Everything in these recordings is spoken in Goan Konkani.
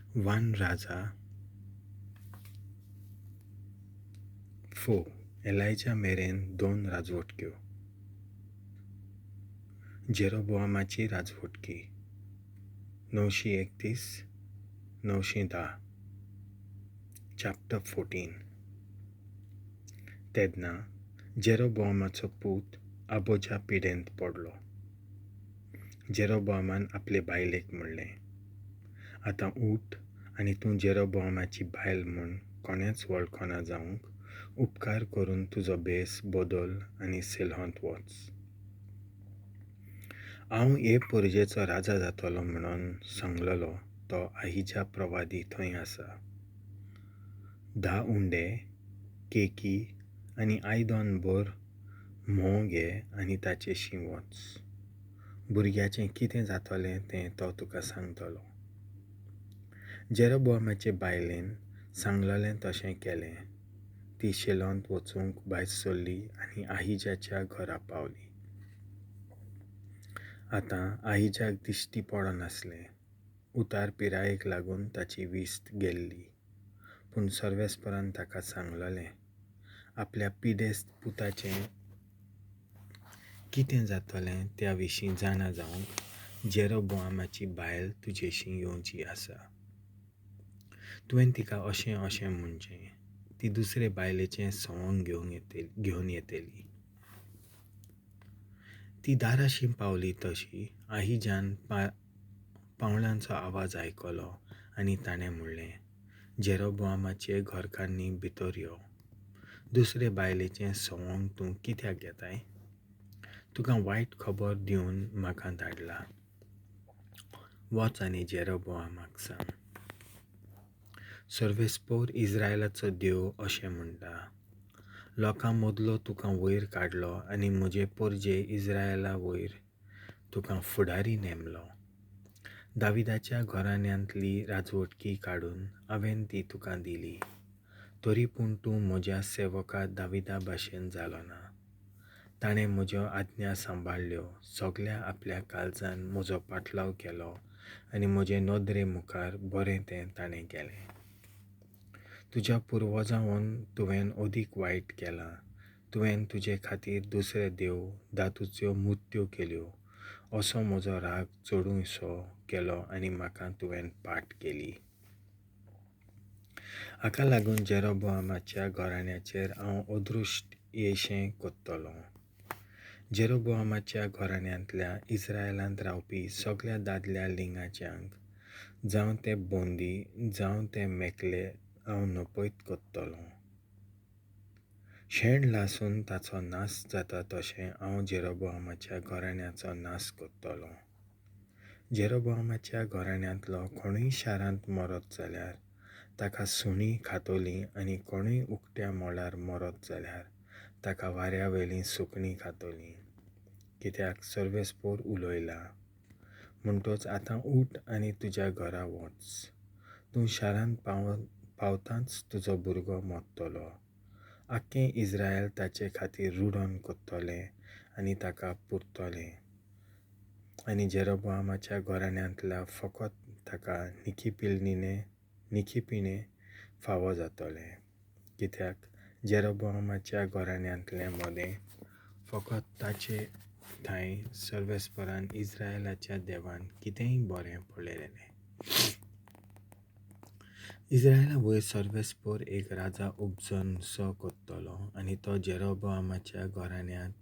1 राजा 4. एलायजा मेरेन 2 राजवटक्यो. जेरोबोआमाची राजवटकी 931-910. चॅप्टर 14. तेन्ना जेरोबोआमाचो पूत आबोजा पिडेंत पडलो. जेरोबोआमान आपले बायलेक म्हणलें, आतां उठ आनी तूं जेरोबोआमाची बायल म्हूण कोणेंच वळखना जावंक उपकार करून तुजो भेस बदल आनी सिल्होंत वच. हांव हे परजेचो राजा जातलो म्हणून सांगलेलो तो आहिजा प्रवादी थंय आसा. 10 उंडे, केकी आनी आयदन भर म्होंव घे आनी ताचेशी वच. भुरग्याचें कितें जातलें तें तो तुका सांगतलो. जेरोबोआमाचे बायलेन सांगलेलें तशें केलें. ती शिलोंत वचूंक भायर सरली आनी आहिजाच्या घरा पावली. आतां आहिजाक दिश्टी पडनासलें. उतार पिरायेक लागून ताची विस्त गेल्ली. पूण सर्वेस्परान ताका सांगलेलें, आपल्या पिडेस्त पुताचें कितें जातलें त्या विशीं जाणा जावंक जेरोबोआमाची बायल तुजेशी येवची आसा. तुवें तिका अशें अशें म्हणचें, ती दुसरे बायलेचें सवंग घेवन येतली. ती दाराशी पावली तशी आहिजान पावळांचो आवाज आयकलो आनी ताणें म्हणलें, जेरोबोआमाचे घरकान्नी भितर यो. दुसरे बायलेचें सवंग तूं कित्याक घेताय? तुका वायट खबर दिवन म्हाका धाडला. वच आनी जेरोबोआमाक सांग, सर्वेस्पोर इस्रायलाचो देव अशें म्हणटा, लोकां मदलो तुका वयर काडलो आनी म्हजे परजे इस्रायला वयर तुका फुडारी नेमलो. दाविदाच्या घराण्यांतली राजवटकी काडून हांवें ती तुका दिली. तरी पूण तूं म्हज्या सेवका दाविदा भाशेन जालो ना. ताणें म्हज्यो आज्ञा सांबाळ्ळ्यो, सगल्या आपल्या काळजान म्हजो पाटलाव केलो आनी म्हजे नदरे मुखार बरें तें ताणें केलें. तुज्या पुर्वजांवन तुवें अदीक वायट केलां. तुवें तुजे खातीर दुसरे देव धातूच्यो मुर्त्यो केल्यो. असो म्हजो राग चडूयसो केलो आनी म्हाका तुवें पाट केली. हाका लागून जेरोबोआमाच्या घराण्याचेर हांव अदृश्ट येयशें करतलों. जेरोबोआमाच्या घराण्यांतल्या इस्रायलांत रावपी सगल्या दादल्या लिंगाच्यांक, जावं ते बोंदी जावं ते मेकले, हांव नपयत करतलों. शेण लासून ताचो नाश जाता तशें हांव जेरोबोआमाच्या घराण्याचो नाश करतलों. जेरोबोआमाच्या घराण्यांतलो कोणूय शारांत मरत जाल्यार ताका सुणीं खातलीं आनी कोणूय उकत्या मळार मरत जाल्यार ताका वाऱ्या वयलीं सुकणीं खातलीं. कित्याक सर्वेस्पोर उलयला. म्हणटच आतां उठ आनी तुज्या घरा वच. तूं शारांत पावतांच तुजो भुरगो मरतलो. आख्खें इस्रायल ताचे खातीर रुडोन करतलें आनी ताका पुरतलें. आनी जेरोबोआमाच्या घराण्यांतल्या फकत ताका निखिपिणें फावो जातलें. कित्याक जेरोबोआमाच्या घराण्यांतले मदें फकत ताचे ठांय सर्वेस्परान इस्रायलाच्या देवान कितेंय बरें पळयलें. इस्रायला वयर सर्वेस्पोर एक राजा उपजनसो करतलो आनी तो जेरोबोआमाच्या घराण्यांत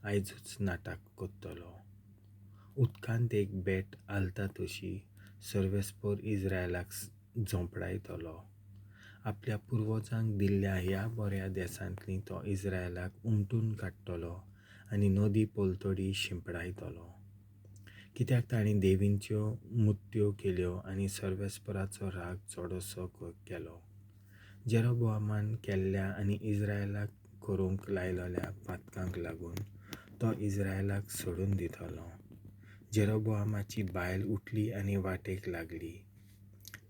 आयजूच नाटक करतलो. उदकांत एक बेट हालता तशी सर्वेस्पोर इस्रायलाक झोंपडायतलो. आपल्या पुर्वजांक दिल्ल्या ह्या बऱ्या देसांतली तो इस्रायलाक उमटून काडटलो आनी नदी पलतडी शिंपडायतलो. कित्याक ताणें देवींच्यो मुर्त्यो केल्यो आनी सर्वेस्पराचो राग चडसो केलो. जेरोबोआमान केल्ल्या आनी इस्रायलाक करूंक लायलेल्या पातकांक लागून तो इस्रायलाक सोडून दितलो. जेरोबोआमाची बायल उठली आनी वाटेक लागली.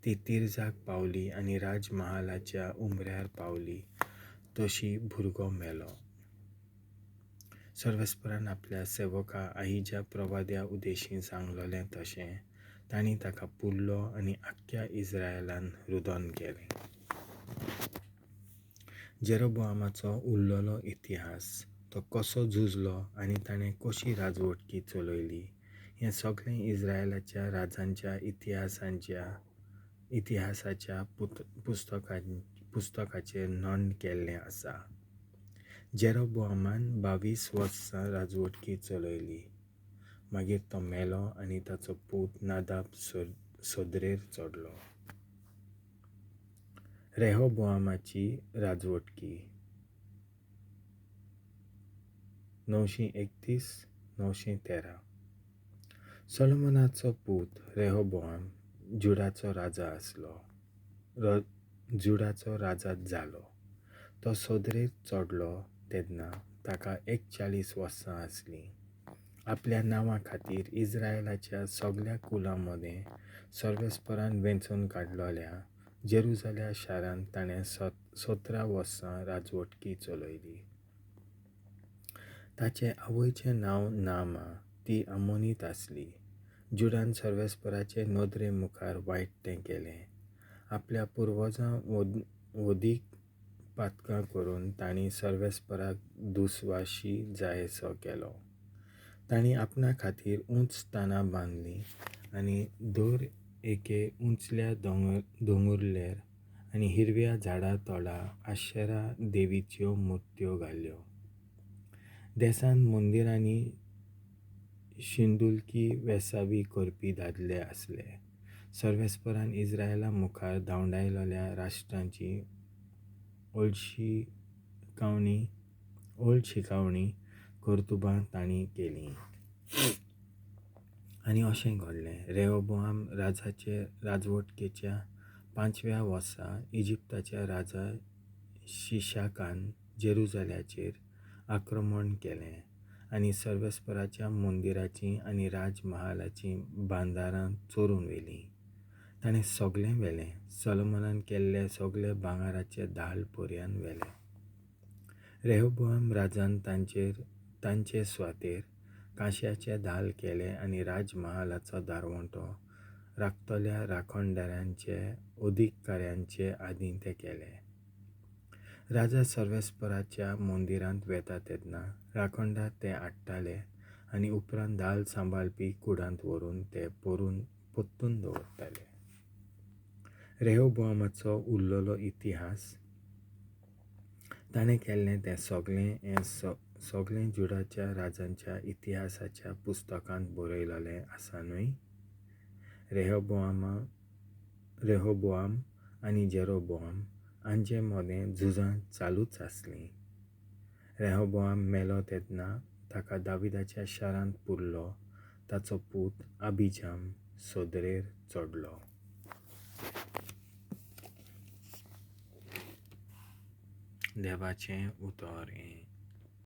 ती तिरजाक पावली आनी राजमहालाच्या उमऱ्यार पावली तशी भुरगो मेलो. सर्वेस्परान आपल्या सेवका आहिजा प्रवाद्या उदेशीं सांगलेलें तशें तांणी ताका पुरलो आनी आख्ख्या इस्रायलान रुदन केलें. जेरोबोआमाचो उरलेलो इतिहास, तो कसो झुजलो आनी ताणें कशी राजवटकी चलयली हें सगळें इस्रायलाच्या राजांच्या इतिहासाच्या पुस्तकाचेर नोंद केल्लें आसा. जेरोबोआमान 22 वर्सां राजवटकी चलयली. मागीर तो मेलो आनी ताचो पूत नादाब सदरेर चडलो. रेहोबोआमाची राजवटकी 931-913. सोलोमनाचो पूत रेहोबोआम जुडाचो राजा आसलो. जुडाचो राजा जालो. तो सदरेर चडलो तेन्ना ताका 41 वर्सां आसलीं. आपल्या नांवा खातीर इस्रायलाच्या सगळ्या कुलां मदें सर्वेस्परान वेंचून काडलेल्या जेरुजाल्या शारांत ताणें 17 वर्सां राजवटकी चलयली. ताचे आवयचें नांव नामा, ती आमोनीत आसली. जुडान सर्वेस्पराचे नदरे मुखार वायट तें केलें. आपल्या पुर्वजां वदीक पातकां करून तांणी सर्वेस्पराक दुस्वाशी जायसो केलो. तांणी आपणा खातीर उंच स्थानां बांदलीं आनी दर एके उंचल्या दोंगुर्लेर आनी हिरव्या झाडां तोळा आशेरा देवीच्यो मुर्त्यो घाल्यो. देसान मंदिरांनी शिंदुलकी वेसावी करपी दादले आसले. सर्वेस्परान इस्रायला मुखार धांवडायलेल्या राश्ट्रांची ओलशिकावणी कर्तुबां तांणी केलीं. आनी अशें घडलें, रेहोबोआम राजाचे राजवटकेच्या 5व्या वर्सा इजिप्ताच्या राजा शिशाकान जेरुजाल्याचेर आक्रमण केलें आनी सर्वेस्पराच्या मंदिराचीं आनी राजमहालाचीं बांदारां चोरून व्हेलीं. ताणें सगळें व्हेलें, सोलोमनान केल्ले सगळे भांगराचे दाल पर्यान व्हेले. रेहोबोआम राजान तांचे सुवातेर कांश्याचे दाल केले आनी राजमहालाचो दारवंटो राखतल्या राखणदारांचे अधिकाऱ्यांचे आदीं ते केले. राजा सर्वेस्पराच्या मंदिरांत वेता तेन्ना राखणदार ते हाडटाले आनी उपरांत दाल सांबाळपी कुडांत व्हरून ते परतून दवरताले. रेहोबोआमाचो उरलेलो इतिहास, ताणें केल्लें तें सगळें हें सगळें जुडाच्या राजांच्या इतिहासाच्या पुस्तकांत बरयलेलें आसा न्हय? रेहोबोआम आनी जेरोबोआम हांचे मदें झुजां चालूच आसलीं. रेहोबोआम मेलो तेन्ना ताका दाविदाच्या शारांत पुरलो. ताचो पूत अबिजाम सदरेर चडलो. देवाचें उतर हें.